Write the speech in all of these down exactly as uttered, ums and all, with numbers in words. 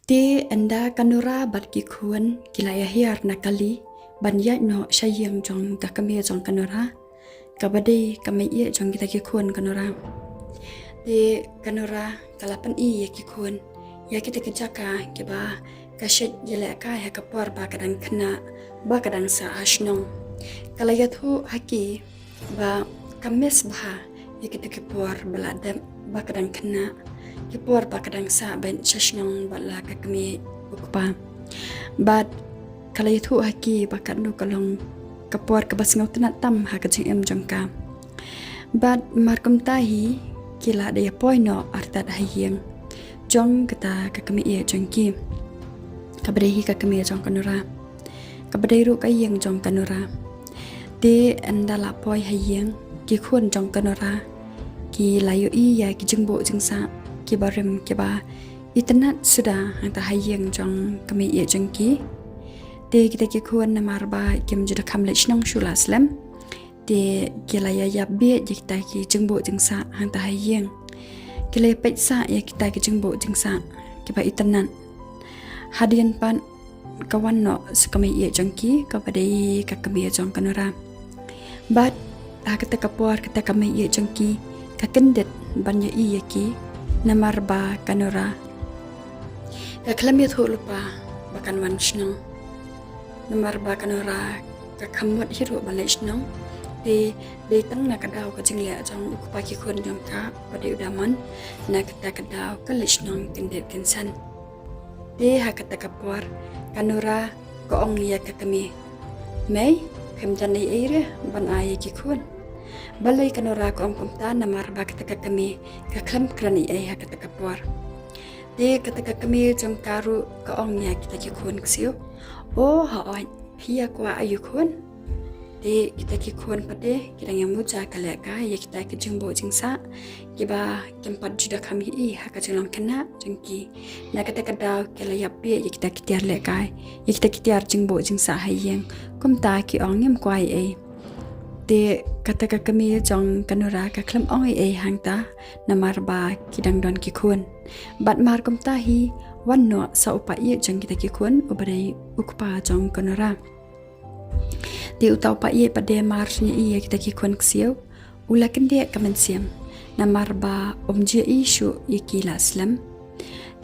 Te ynda ka Nora bad ki khun ki la ïa hiar na kali ban ïaid noh sha ïing jong ka kmie jong ka Nora, kaba dei ka mei ïeit jong kita ki khun ka Nora. Te ka Nora ka la pyni ïa ki khun ïa kita ki jaka kiba ka shait ïalehkai ha ka por ba ka dang khynnah, ba ka dang sah ha shnong. Ka la ïathuh ha ki ba ka miss bha ïa kita ki por ba la dep ba ka dang khynnah, ki por ba ka dang sah beit sha shnong bad la ka kmie u kpa. Bad ka la ïathuh ha ki ba katno ka long ka por kaba sngewtynnat tam ha ka jingim jong ka. Bad mar kumta hi ki la da ïa poi noh artat ha ïing jong kata ka kmie ïeit jong ki, kaba dei hi ka kmie jong ka Nora, kaba dei ruh ka ïing jong ka Nora. Te ynda la poi ha ïing, ki khun jong ka Nora ki la ïohi ïa ki jingbuh jingsah kiba rim kiba itynnat suda hangta ha ïing jong ka mei ïeit jong ki. Te kita ki khun namar ba kim ju da kham leit shnong shuh la slem, te ki la ïa ïap bieit ïa kita ki jingbuh jingsah hangta ha ïing. Ki la ïa peit sah ïa kita ki jingbuh jingsah kiba itynnat. Hadien pat ka wan noh sa ka mei ïeit jong ki, kaba dei ka kmie jong ka Nora. Bad ha kata ka por kata ka mei ïeit jong ki ka kyndit ban ïohi ïa ki, namar ba ka Nora ka khlem ïathuh lypa ba kan wan shnong. Namar ba ka Nora ka kham mut hi ruh ban leit shnong. Te dei tang na ka daw ka jingleh jong u kpa ki khun jong ka, ba dei u Damon, na kata ka daw ka leit shnong kyndit kynsan. Te ha kata ka por ka Nora ka ong ïa ka kmie, "Mei, phim don ei ei re ban ai ïa ki khun?" Balei ka Nora ka ong kumta? Namar ba kata ka kmie ka khlem kren ei ei ha kata ka por. Te kata ka kmie jong ka ruh ka ong ïa kita ki khun ksiew, "O hooid, phi ïa kwah aïu khun?" Te kita ki khun pat de ki dang ïa muja ka lehkai ïa kita ki jingbuh jingsah kiba kim pat ju da kham ïohi ha ka jinglong khynnah jong ki. Na kata ka daw ki la ïap bieit ïa kita ki tiar lehkai, ïa kita ki tiar jingbuh jingsah ha ïing. Kumta ki ong, "Ngim kwah ei ei." Te kata ka kmie jong ka Nora ka khlem ong ei ei hangta, namar ba ki dang don ki khun. Bad mar kumta hi wan noh sa u pa ïeit jong kita ki khun, uba dei u kpa jong ka Nora. Te uta u pa ïeit pat de mar shu ïohi ïa kita ki khun ksiew, u la kyndit ka mynsiem, namar ba um ju ïohi shuh ïa ki la slem.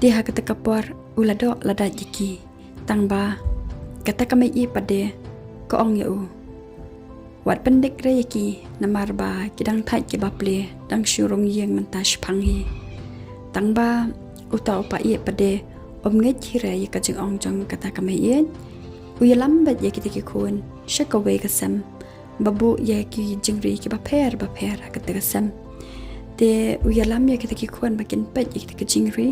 Te ha kata ka por u la doh la dait ïa ki. Tang ba kata ka mei ïeit pat de ka ong ïa u, "Wat pyndik re ïa ki, namar ba ki dang thait kiba plie, dang shu rung ïing mynta shiphang hi." Tang ba uta u pa ïeit pat de um ngeit hi re ïa ka jingong jong kata ka mei ïeit. U ïalam beit ïa kita ki khun sha kawei ka sem ba buh ïa ki jingri kiba pher ba pher ha kata ka sem. Te u ïalam ïa kita ki khun ba kin peit ïa kita ki jingri,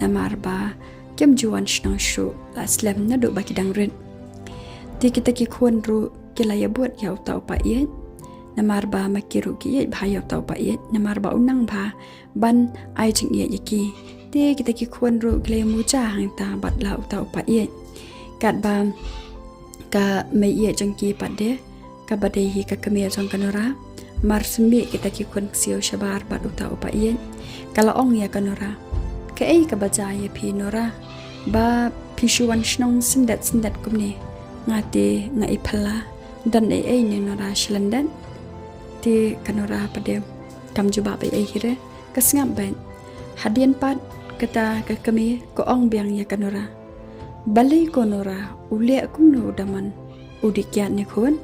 namar ba kim ju wan shnong shuh la slem naduh ba ki dang rit. Te kita ki khun ruh ki la ïa bud ïa uta u pa ïeit, namar ba ma ki ruh ki ïeit bha ïa uta u pa ïeit, namar ba u nang bha ban ai jingïeit ïa ki. Te kita ki khun ruh ki la ïa muja hangta bad la uta u pa ïeit. Katba ka mei ïeit jong ki pat de, kaba dei hi ka kmie jong ka Nora, mar shu mih kita ki khun ksiew shabar bad uta u pa ïeit, ka la ong ïa ka Nora, "Kaei kaba jia ïa phi Nora, ba phi shu wan shnong syndet syndet kumne? Nga te nga i phylla, don ei ei ne Nora sha lyndet?" Te ka Nora pat de kam jubab ei ei hi re, ka sngap beit. Hadien pat kata ka kmie ka ong biang ïa ka Nora, "Balei ko Nora, u leh kumno u Damon, u dih kiad ne khun?"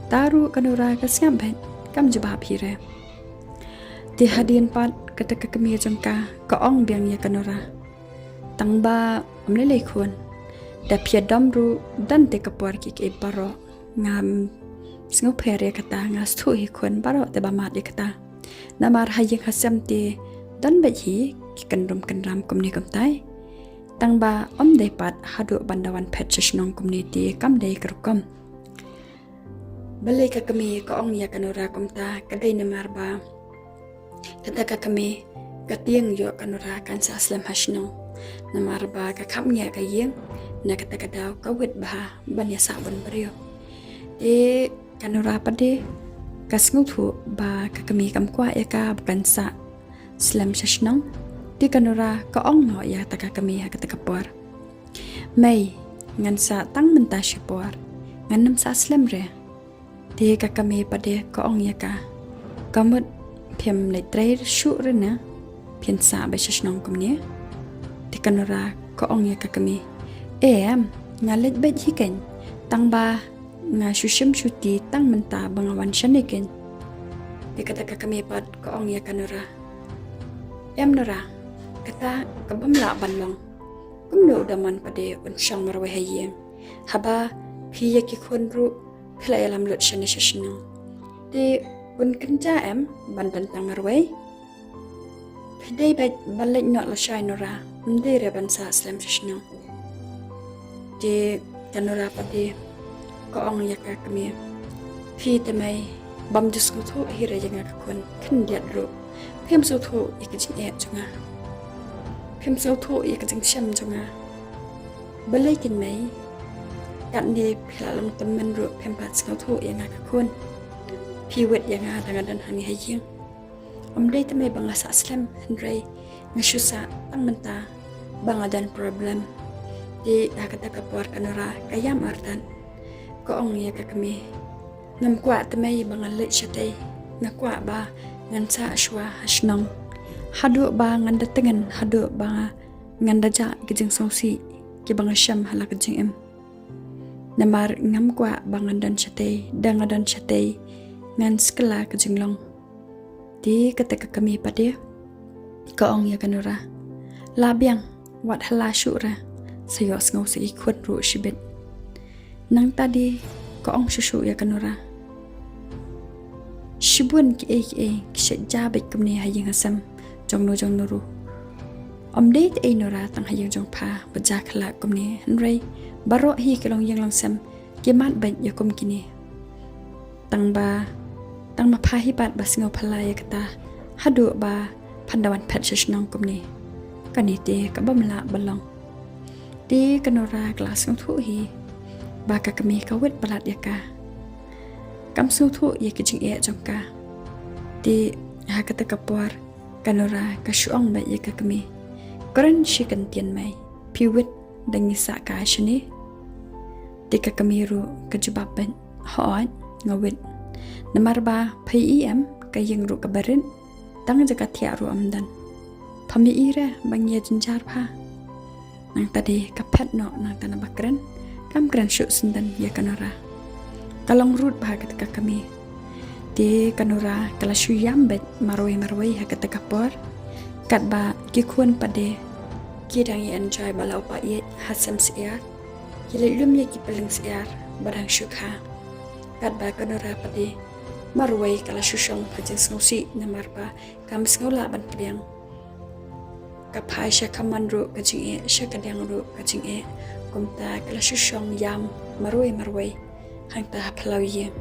Ta ruh ka Nora ka sngap beit, kam jubab hi re. Te hadien pat kata ka kmie jong ka ka ong biang ïa ka Nora, "Tang ba ym lei lei khun, da phi ïa dom ruh, don te ka por kiei kiei baroh, ngam sngewpher ïa kata, nga sngewthuh hi khun, baroh te ba mad ïa kata. Namar ha ïing ha sem te don beit hi ki kynrum kynram kumne kumtai. Tang ba ym dei pat haduh ban da wan phet sha shnong kumne te kam dei ka rukom." Balei ka kmie ka ong ïa ka Nora kumta? Ka dei namar ba kata ka kmie ka tieng ïoh ka Nora kan sah slem ha shnong, namar ba ka kham ngiah ka ïing, na kata ka daw ka wit bha ban ïa sah bun briew. Te ka Nora pat de ka sngewthuh ba ka kmie kam kwah ïa ka ba kan sah slem sha shnong. Te ka Nora ka ong noh ïa kata ka kmie ha kata ka por, mei, ngan sah tang mynta shipor, ngan nym sah slem re. Te ka kmie pat de ka ong ïa ka, ka mut phim leit trei shuh re ne, phin sah beit sha shnong kumne? Te ka Nora ka ong ïa ka kmie, em, nga leit beit hi keiñ, tang ba nga shu shim shuti tang mynta ba nga wan shane keiñ. Te kata ka kmie pat ka ong ïa ka Nora, em Nora, kata ka bym lah ban long. Kumno u Daman pat de un shong marwei ha ïing, haba phi ïa ki khun ruh phi la ïalam lut shane sha shnong? Te un kynja em ban don tang marwei? Phi dei beit ban leit noh lashai Nora, ym dei re ban sah slem sha shnong. Te ka Nora pat de ka ong ïa ka kmie, phi te mei, bym ju sngewthuh hi re ïa nga ka khun khyndiat ruh. Phim sngewthuh ïa ka jingeh jong nga, phim sngewthuh ïa ka jingshem jong nga. Balei keiñ mei, katne phi la long tymmen ruh phim pat sngewthuh ïa nga ka khun. Phi wit ïa nga da nga don hangne ha ïing. Ym dei te mei ba nga sah slem, hynrei nga shu sah tang mynta ba nga don problem. Te ha kata ka por ka Nora ka ïam artat, ka ong ïa ka kmie, ngam kwah te mei ba ngan leit shatei, nga kwah ba ngan sah shuwa ha shnong, haduh ba ngan da tngen, haduh ba ngan da jah ki jingsngewsih kiba nga shem ha la ka jingim. Namar ngam kwah ba ngan don shatei, da nga don shatei ngan skylla ka jinglong. Te kata ka kmie pat de ka ong ïa ka Nora, la biang, wat halla shuh re, sa ïohsngew sa ki khun ruh shibit. Nangta de ka ong shuh shuh ïa ka Nora, shibun kiei kiei ki shait jia beit kumne ha ïing ha sem jong no jong no ruh. Ym dei te ei Nora tang ha ïing jong pha ba jia khlak kumne, hynrei baroh hi ki long ïing long sem ki mad beit ïa kum kine. Tang ba, tang ma pha hi pat ba sngew phylla ïa kata, haduh ba phan da wan phet sha shnong kumne. Kane te ka bym lah ban long. Te ka Nora ka la sngewthuh hi ba ka kmie ka wit palat ïa ka, kam sngewthuh ïa ka jingeh jong ka. Te ha kata ka por ka Nora ka shu ong beit ïa ka kmie, kren shi kyntien mei, phi wit da ngi sah kai shane? Te ka kmie ruh ka jubab beit, hooid, nga wit. Namar ba phi ïohi em, ka ïing ruh kaba rit, tang jaka thiah ruh ym don. Phim ïohi re ba ngi ïa jynjar bha? Nangta de ka phet noh, nangta naba kren kam kren shuh senden ïa ka Nora. Ka long rud bha kata ka kmie. Te ka Nora ka la shu ïam beit marwei marwei ha kata ka por. Katba ki khun pat de ki dang ïa enjoy ba la u paid ha sem syiar, ki leit lum ïa ki pylleng syiar ba dang shu kha. Katba ka Nora pat de marwei ka la shu shong ha jingsngewsih namar ba kam sngew lah ban pdiang. Ka phai sha kamon ruh ka jingeh, sha kadiang ruh ka jingeh. Kumta ka la shu shong ïam marwei marwei hangta ha phyllaw ïing.